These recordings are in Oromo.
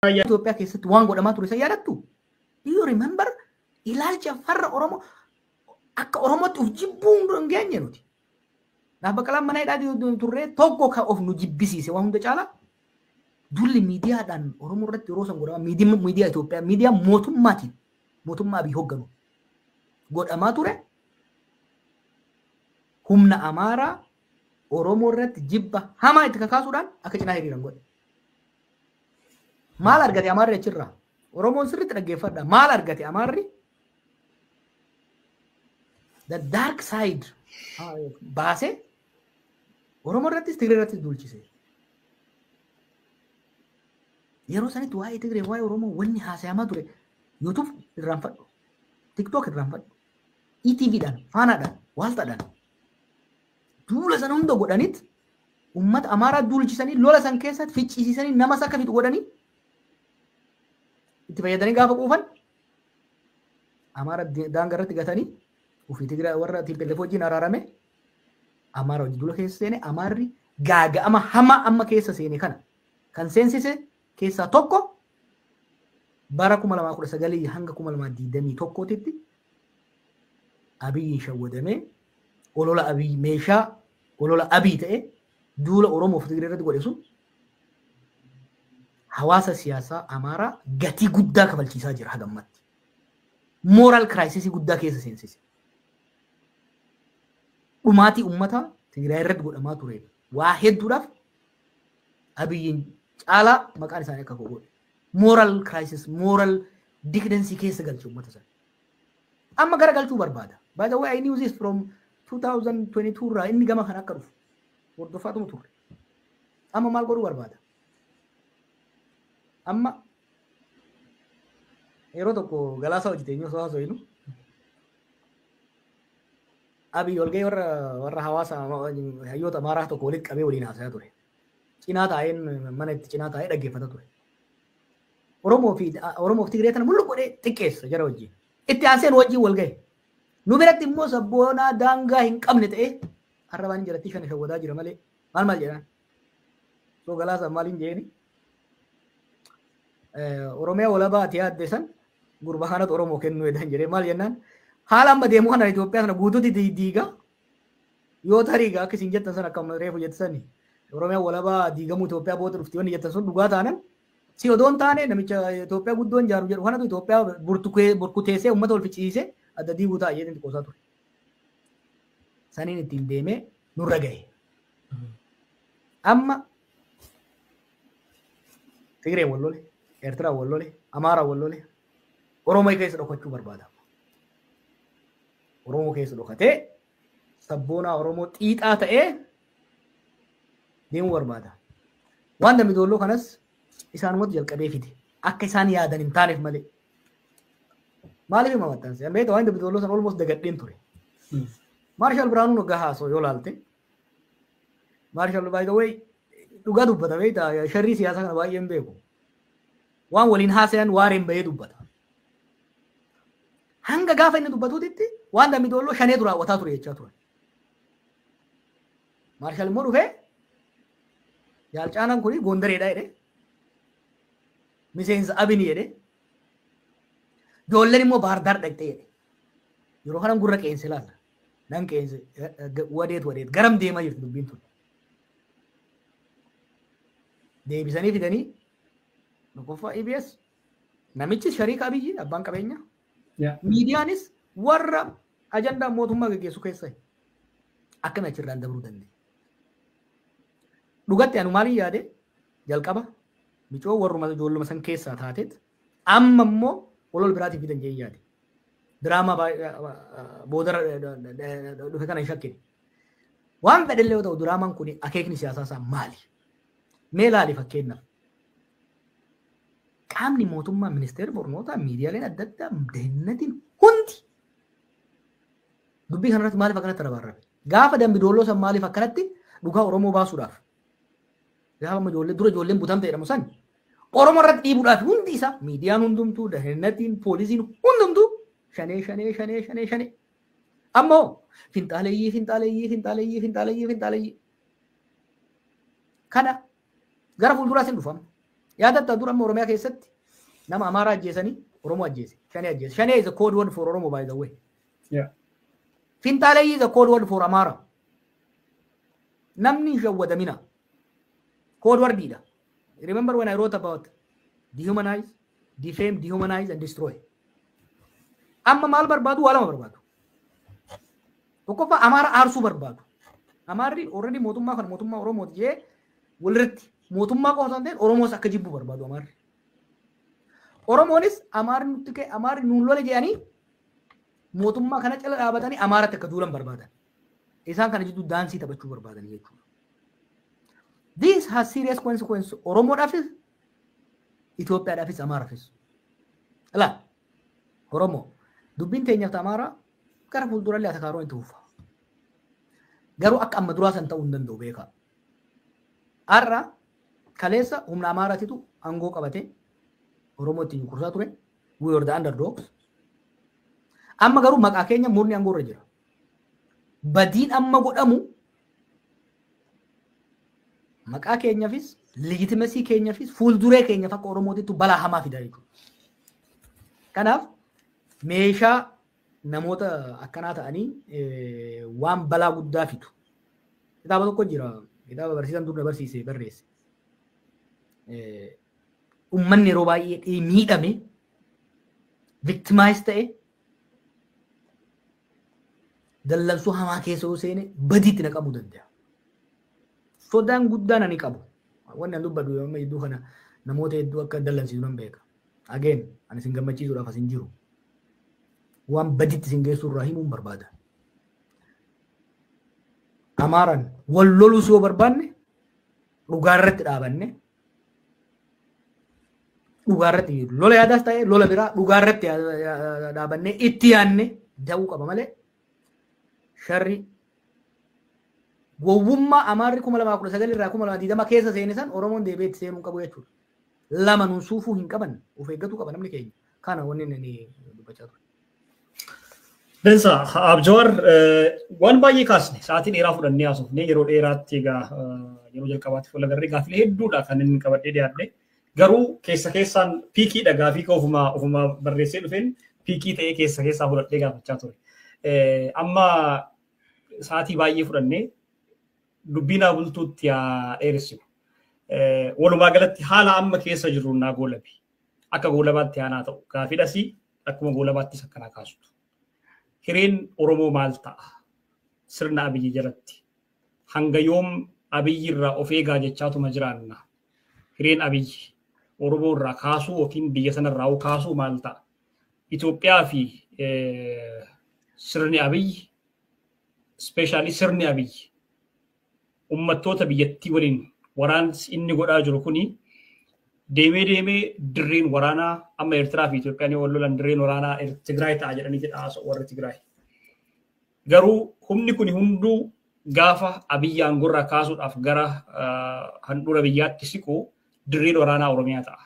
Itoophiyaa keessatti waan godhamaa ture san yaadattu? Do you remember? Ilaalcha farra Oromoo akka Oromootti of jibbuu hin geenye nuti. Naaf Baqqalaan mana hidhaa turree tokko kan of nu jibbisiise waan hunda caalaa dulli miidiyaadhaan Oromoo irratti yeroo san godhamaa, miidiyaa Itoophiyaa, miidiyaa mootummaatiin, mootummaa Abiy hoogganu godhamaa ture, humna Amaaraa Oromoo irratti jibba hamaa itti kakaasuudhaan akka cinaa hiriiran godhe. Maal argate Amaarri achirraa? Oromoon sirriitti dhaggeeffadha. Maal argate Amaarri? The dark side baasee Oromoo irrattis Tigree irrattis duulchise. Yeroo sanitti waa'ee Tigree, waa'ee Oromoo wanni haasayamaa ture, YouTube irraanfadhu, TikTok irraanfadhu, ETVdhaan, Faanaadhaan, Waaltaadhaan duula sana hunda godhanit uummata Amaaraa duulchisanii, lola san keessatti ficcisiisanii, namas akka fixu godhanii itti fayyadanii, gaafa quufan Amaara daangaa irratti gatanii, ofii Tigraay warra TPLF wajjin araarame, Amaara wajjin duula keessa seene. Amaarri gaaga'ama hamaa amma keessa seene kana kan seensise keessaa tokko bara 2019 hanga 2021tti Abiyyiin shawwadamee, olola Abiy, meeshaa olola Abiy ta'e, duula Oromoof Tigree irratti godhe sun hawaasa siyaasaa Amaaraa gatii guddaa kafalchiisaa jira hagammatti. Moral crisisii guddaa keessa seensise. Dhumaatii uummataa Tigraay irratti godhamaa ture waa hedduudhaaf Abiyyiin caalaa maqaan isaanii akka godhe. Moral crisis, moral decadence keessa galche uummata sana. Amma gara galchuu barbaada. By the way, I knew this from 2022 irraa inni gama kana akka dhufu hordofaatuma turre. Amma maal godhuu barbaada? Amma yeroo tokko Galaasaa hojii teenyuu osoo haasofnu, Abiy walgahii warra hawaasa hayyoota Amaaraa tokko walitti qabee waliin haasayaa ture. Cinaa taa'een, mana itti cinaa taa'ee dhaggeeffata ture. Oromoo fi Tigree tana mul'u godhee xiqqeessa jara wajjin. Itti aanseen wajjin wal gahe. Nu biratti immoo sabboonaa daangaa hin qabne ta'ee arrabaan jalatti shan shawwataa jira malee maal maal jedhaan. So Galaasa maaliin jeeni? Oromiyaa walabaa ati yaadde san gurbaa kanatu Oromoo kennuu jedhan jedhee. Maal jennaan, haala amma deemu kana Itoophiyaa kana guutuutti diiga, yoo tarii akka isin jettan san, akka reefu jettan, Oromiyaa walabaa diigamuu Itoophiyaa booda dhufti wanni jettan sun dhugaa taanan, si odoon taane namicha Itoophiyaa guddoon jaaru jedhu kanatu Itoophiyaa burkuteessee uummata wal ficcisiisee adda diiguu ta'a jedheen qoosaa ture. Saniin ittiin deemee nurra gahe. Amma Tigree wal lole, Eertiraa wal lole, Amaaraa wal lole, Oromoo keessa dhokachuu barbaada. Oromoo keessa dhokatee sabboonaa Oromoo xiixaa ta'ee deemuu barbaada. Waan Dambi Doolloo kanas isaanumatu jalqabee fide. Akka isaan yaadan hin taaneef malee. Maaliif hima maxxanse? Beektaa, waan Dambi Doolloo sana almost dagadheen ture. Maarshaal Biraanuun waggaa haasoo yoo laalte, Maarshaal, by the way, dhugaa dubbata. Beektaa, sharrii siyaasaa kana baay'een beeku. Waan waliin haasayan waareen bahee dubbata. Hanga gaafa inni dubbatuutitti waan Dambi Doolloo shaneetu raawwataa ture jechaa ture. Maarshaal immoo dhufee Jaalcaanaan kuni Gondareedha jedhe. Miseensa Abini jedhe. Ijoolleen immoo Baardaar dhaqxee jedhe. Yeroo kanan gurra qeense laala. Nan qeense, wadeet wadeet garam deemaa jirti dubbiin tun? Deebisanii fidanii, tokkoffaa EBS namichi shariika Abiyyi, abbaan qabeenyaa. Miidiyaanis warra ajandaa mootummaa gaggeessu keessa akkami achirraan dabruu dandeenya? Dhugatti anu maaliin yaade? Jalqaba micoo warruma ijoolluma san keessaa taateet amma immoo olola biraatiif fidan jee yaade. Diraamaa boodara dhufe kana hin shakkine. Waan fedhellee yoo ta'u, diraamaan kun akeekni siyaasaa isaa maali? Mee laali, fakkeenyaaf. Qaamni mootummaa, ministeerri barnootaa, miidiyaaleen adda addaa, dehennatiin hundi dubbii kanarratti maaliif akkanatti rabaarrabe? Gaafa Dambi Doolloo san maaliif akkanatti dhugaa Oromoo baasuudhaaf? Gaafa amma ijoollee dura ijoolleen butamte jedhamu san Oromoo irratti dhiibuudhaaf hundi isaa, miidiyaan hundumtuu, dehennatiin, poolisiin hundumtuu shanee, shanee, shanee, shanee, shanee. Ammoo finxaaleeyyii, finxaaleeyyii, finxaaleeyyii, finxaaleeyyii, finxaaleeyyii. Kana gara fuulduraas hin dhufama. Yaadatta, dura amma Oromiyaa keessatti nama Amaaraa ajjeesanii Oromoo ajjeese. Shanee ajjeese. Shanee is a code word for Oromo, by the way. Finxaaleyyii is a code word for Amaara. Namni hin shawwadamina. Code wordiidha. Remember when I wrote about dehumanize, defame, dehumanize and destroy. Amma maal barbaadu? Waa lama barbaadu. Tokkoffaa, Amaara aarsuu barbaadu. Amaarri already mootummaa kana mootummaa Oromooti jee walirratti mootummaa qofa osoo hin ta'in Oromoos akka jibbu barbaadu Amaarri. Oromoonis Amaarri nutti ka'e, Amaarri nuun lole jedhanii mootummaa kana cala dhaabatanii Amaaratti akka duulan barbaadan. Isaan kana jidduu daansii taphachuu barbaadan jechuudha. This has serious consequences Oromoodhaafis, Itoophiyaadhaafis, Amaaraafis. Ilaa, Oromoo, dubbiin teenyaaf Amaaraa gara fuuldurallee atakaaroo itti fufa. Garuu akka amma duraa san ta'uu hin danda'u, beekaa. Har'a, kaleessa humna Amaaraatitu aangoo qabate Oromoo ittiin kursaa ture. We were the underdogs. Amma garuu maqaa keenya murni aangoo irra jira. Badiin amma godhamu maqaa keenyaafis, legitimacy keenyaafis, fuulduree keenyaaf akka Oromootitti balaa hamaa fida jechuudha. Kanaaf meeshaa namoota akkanaa ta'anii waan balaa guddaa fidu. Kitaaba tokko jira. Kitaaba barsiisan dur na barsiise barreesse. Uummanni yeroo baay'ee miidhame, victimize ta'e, dallansuu hamaa keessa yoo seene badiitti naqamuu danda'a. Sodaan guddaan ani qabu. Wanni ani dubbadhu amma hedduu kana namoota hedduu akka dallansiisu nan beeka. Again, ani isin gammachiisuudhaaf as hin jiru. Waan baditti isin geessu irraa himuun barbaada. Amaaraan wal loluus yoo barbaanne, dhugaa irratti dhaabanne, dhugaa irratti lola yaadaas ta'e lola biraa dhugaa irratti dhaabannee itti yaadne da'uu qaba malee, sharri gowwummaa Amaarri 2019 irraa 2020 keessa seene san Oromoon deebi'ee itti seenuu qabu jechuudha. Lama nuun suufuu hin qaban, of eeggatuu qaba namni keenya. Kana wanni inni dubbachaa ture. Dansa, Abjawaar, waan baay'ee kaasne, sa'aatii dheeraa fudhannee haasofne. Yeroo dheeraatti egaa yeroo jalqabaatti fuula garee gaaffilee hedduudha kan inni qabadhee dhiyaadhe. Garuu keessa keessaan piikiidha, gaafii ofuma barreessee dhufeen piikii ta'ee keessa keessaa fudhadhee gaafachaa ture. Amma sa'aatii baay'ee fudhannee dubbii naa bultuutti yaa dheeressinu. Walumaa galatti haala amma keessa jirru naa goolabi. Akka goolabaatti aanaa ta'u gaafiidhasii akkuma goolabaattis akkanaa kaastu. Hireen Oromoo maal ta'a? Sirna Abiyyi jalatti. Hanga yoom Abiyyi irraa of eegaa jechaatuma jiraanna? Hireen Abiyyi Oromoo irraa kaasuu yookiin biyya sanarraa kaasuu maal ta'a? Itoophiyaa fi sirni Abiyyi, especially sirni Abiyyi uummattoota biyyattii waliin waraansi inni godhaa jiru kuni deemee deemee dirreen waraanaa amma Eertiraa fi Itoophiyaan yoo wal lolan dirreen waraanaa Tigraay ta'a jedhanii jedha haasa'u warri Tigraay. Garuu humni kuni hunduu gaafa Abiyyi aangorraa kaasuudhaaf gara handhuura biyyaatti siqu dirreen waraanaa Oromiyaa ta'a.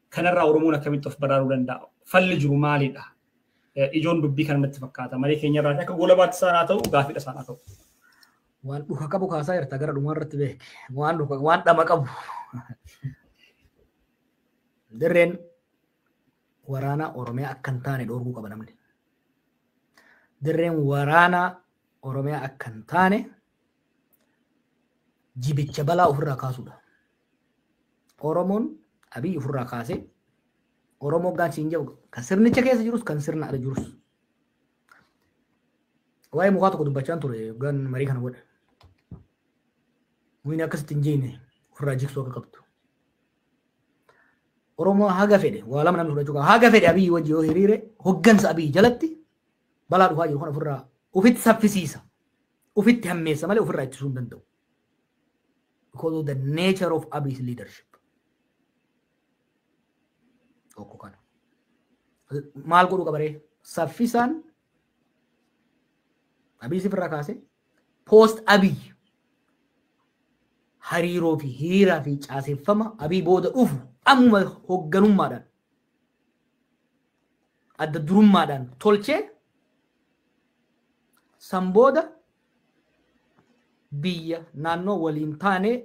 Kanarraa Oromoon akkamitti of baraaruu danda'a? Falli jiru maalidha? Ijoon dubbii kana natti fakkaata. Marii keenyarraa akka goolabaatti isaan haa ta'u, gaafiidha isaan haa ta'u. Waan dhuka qabu kaasaa jirta gara dhumaa irratti, beeke. Waan dhuka, waan dhama qabu. Dirreen waraanaa Oromiyaa akka hin taane dhoorguu qaba namni. Dirreen waraanaa Oromiyaa akka hin taane jibicha balaa ofirraa kaasuudha. Oromoon Abiyyi ofirraa kaasee, Oromoo gaansi hin jedhu, kan sirnicha keessa jirus kan sirna ala jirus. Waa'ee mukaa tokko dubbachaa ture yookaan marii kana godhe. Mukni akkasitti hin jiine ofirraa jigsuu akka qabdu. Oromoo haga fedhe waa lama namni fudhachuu qaba. Haga fedhe Abiyyi wajji yoo hiriire, hoggansa Abiyyi jalatti balaa dhufaa jiru kana ofirraa ofitti saffisiisa. Ofitti hammeessa malee ofirraa ittisuu hin danda'u. Because of the nature of Abiy's leadership. Tokko kana. Maal godhuu qaba ree? Saffisaan Abiy sifirraa kaase, post Abiy hariiroo fi hiriiraa fi caaseffama Abiy booda dhufu ammuma hoogganummaadhaan, adda durummaadhaan tolchee, san booda biyya naannoo waliin taanee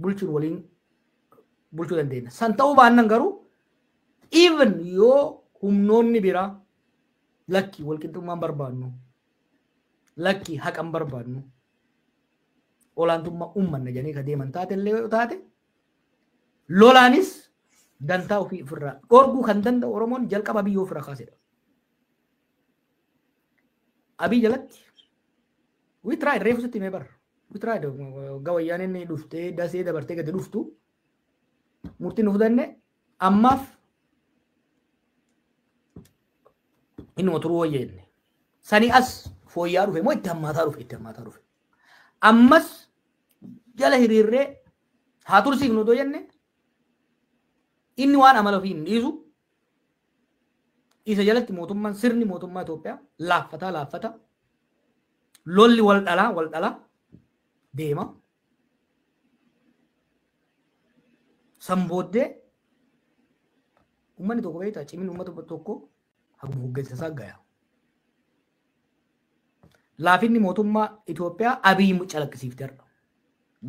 bulchuun waliin bulchuu dandeenya. San ta'uu baannan garuu even yoo humnoonni biraa lakki walqixxummaan barbaannu, lakki haqan barbaannu, olaantummaa uummanna jedhanii ka deeman taate illee yoo taate lolaanis dantaa ofii ofirraa dhorkuu kan danda'u Oromoon jalqaba biyya ofirraa kaasedha. Abiy jalatti we tried, reefu sitti himee bara. We tried waggaa wayyaaneen dhuftee dasee dabartee gadi dhuftu murtiin nu fudhanne ammaaf innuma turuu wayya jenne. Sanii as fooyya'aa dhufe moo itti hammaataa dhufe, itti hammaataa dhufe. Ammas jala hiriirree haa tursiifnu otoo jenne inni waan amala ofii hin dhiisu isa jalatti mootummaan sirni mootummaa Itoophiyaa laaffataa laaffata lolli wal dhalaa wal dhalaa deema. San booddee uummanni tokko beektaa cimina uummata tokko haguma hoggansa isaa gaya. Laafinni mootummaa Itoophiyaa Abiy calaqqisiifte har'a.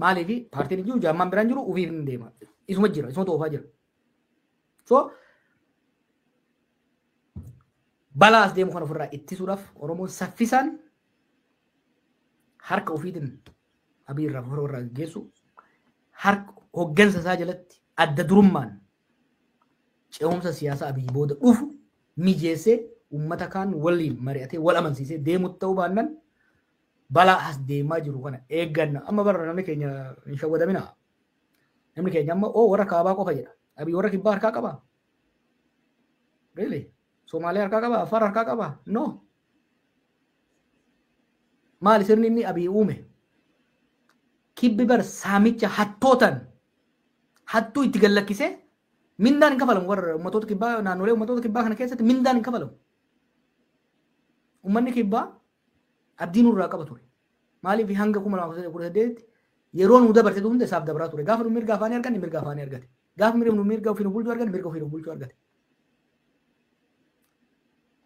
Maaliif paartiin hin jiru, jaammaan biraan jiru, ofiif hin deema. Isuma jira, isuma toofaa jira. So balaa as deemu kana ofirraa ittisuudhaaf Oromoon saffisaan harka ofiitiin Abiy irraa ofirraa gaggeessu, harka hoggansa isaa jalatti adda durummaan ce'umsa siyaasaa Abiy booda dhufu mijeessee uummata kaan waliin mari'atee wal amansiisee deemutti ta'uu baannaan balaa as deemaa jiru kana eegganna. Amma bara namni keenya hin shawwadamina. Namni keenya amma oo warra kaabaa qofa jedha. Abiy warra kibbaa harkaa qabaa? Really? Somaaliyaa harkaa qabaa? Affaar harkaa qabaa? No. Maali sirni inni Abiy uume? Kibbi bar saamicha hattootan hattuu itti gallakkisee mindaan hin kafalamu warra uummattoota kibbaa naannolee uummattoota kibbaa kana keessatti mindaan hin kafalamu. Uummanni kibbaa abdii nurraa qaba ture. Maaliif hanga 2018 yeroo nu dabarte hunda isaaf dabraa ture. Gaafa nu mirga afaanii arganne mirga afaanii argate. Gaafa nu mirga ofiin bulchuu arganne mirga ofiin bulchuu argate.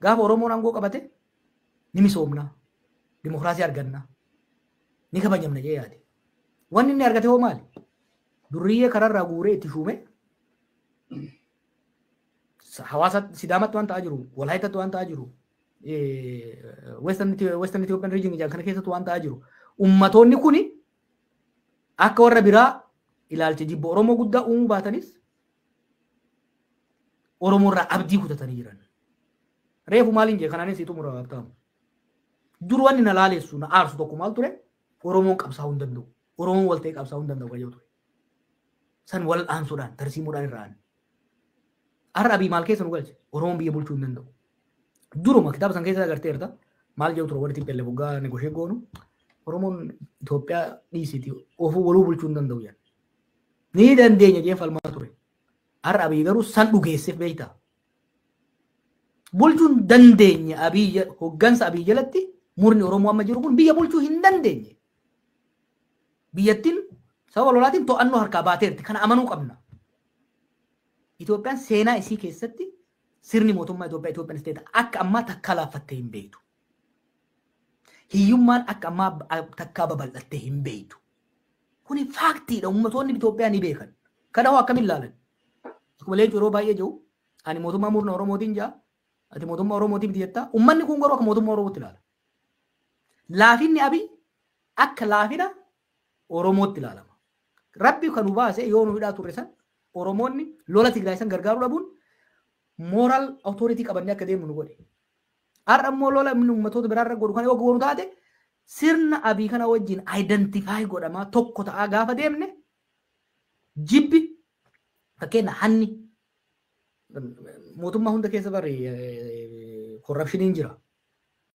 Gaafa Oromoon aangoo qabate ni misoomna, dimokiraasii arganna, ni kabajamna jee yaade. Wanni inni argate hoo maali? Durriyyee kararraa guuree itti shuume hawaasa Sidaamatti waan ta'aa jiru, Walaayitatti waan ta'aa jiru, Western Ethiopian region jedhan kana keessatti waan ta'aa jiru. Ummatoonni kuni akka warra biraa ilaalcha jibba Oromoo guddaa uumuu baatanis Oromoo irraa abdii kutatanii jiran. Reefu maaliin jee kanaanis xumura ta'amu. Dur wanni na laaleessu na aarsu tokko maal ture? Oromoon qabsaa'uu hin danda'u. Oromoon wal ta'ee qabsaa'uu hin danda'u kan ture. San wal aansuudhaan tarsiimuudhaan irraa aane. Har'a Abiy maal keessa nu galche? Oromoon biyya bulchuu hin danda'u. Duruma kitaaba san keessa agarteerta. Maal jedhu ture warri TPLF waggaa negoshee goonu. Oromoon Itoophiyaa dhiisiti ofuu waluu bulchuu hin danda'u jedhan. Ni dandeenya jee falmaa ture. Har'a Abiy garuu san dhugeesseef beektaa. Bulchuu hin dandeenye Abiy hoggansa Abiy jalatti murni Oromoo amma jiru kun biyya bulchuu hin dandeenye. Biyyattiin sababa lolaatiin to'annoo harkaa baateerti. Kana amanuu qabna. Itoophiyaan seenaa isii keessatti sirni mootummaa Itoophiyaa Itoophiyaan isteeta akka ammaa takkaa laaffattee hin beektu. Hiyyummaan akka ammaa takkaa babal'attee hin beektu. Kuni faaktiidha. Ummatoonni Itoophiyaa ni beekan. Kana hoo akkamiin ilaalan? Akkuma leencu yeroo baay'ee jiru ani mootummaa murna Oromootiin jaa ati mootummaa Oromootiin miti jettaa uummanni kun garuu akka mootummaa Oromootti ilaala. Laafinni Abiy akka laafina Oromootti ilaalama. Rabbi kan nu baase yoo nu hidhaa turre san Oromoonni lola Tigraay san gargaaruu dhabuun moral authority qabannee akka deemnu nu godhe. Har'a immoo lola inni uummattoota biraarra godhu kana yoo goonu taate sirna Abiy kana wajjin identify godhamaa tokko ta'aa gaafa deemne jibbi fakkeenya hanni mootummaa hunda keessa bari corruptioniin jira.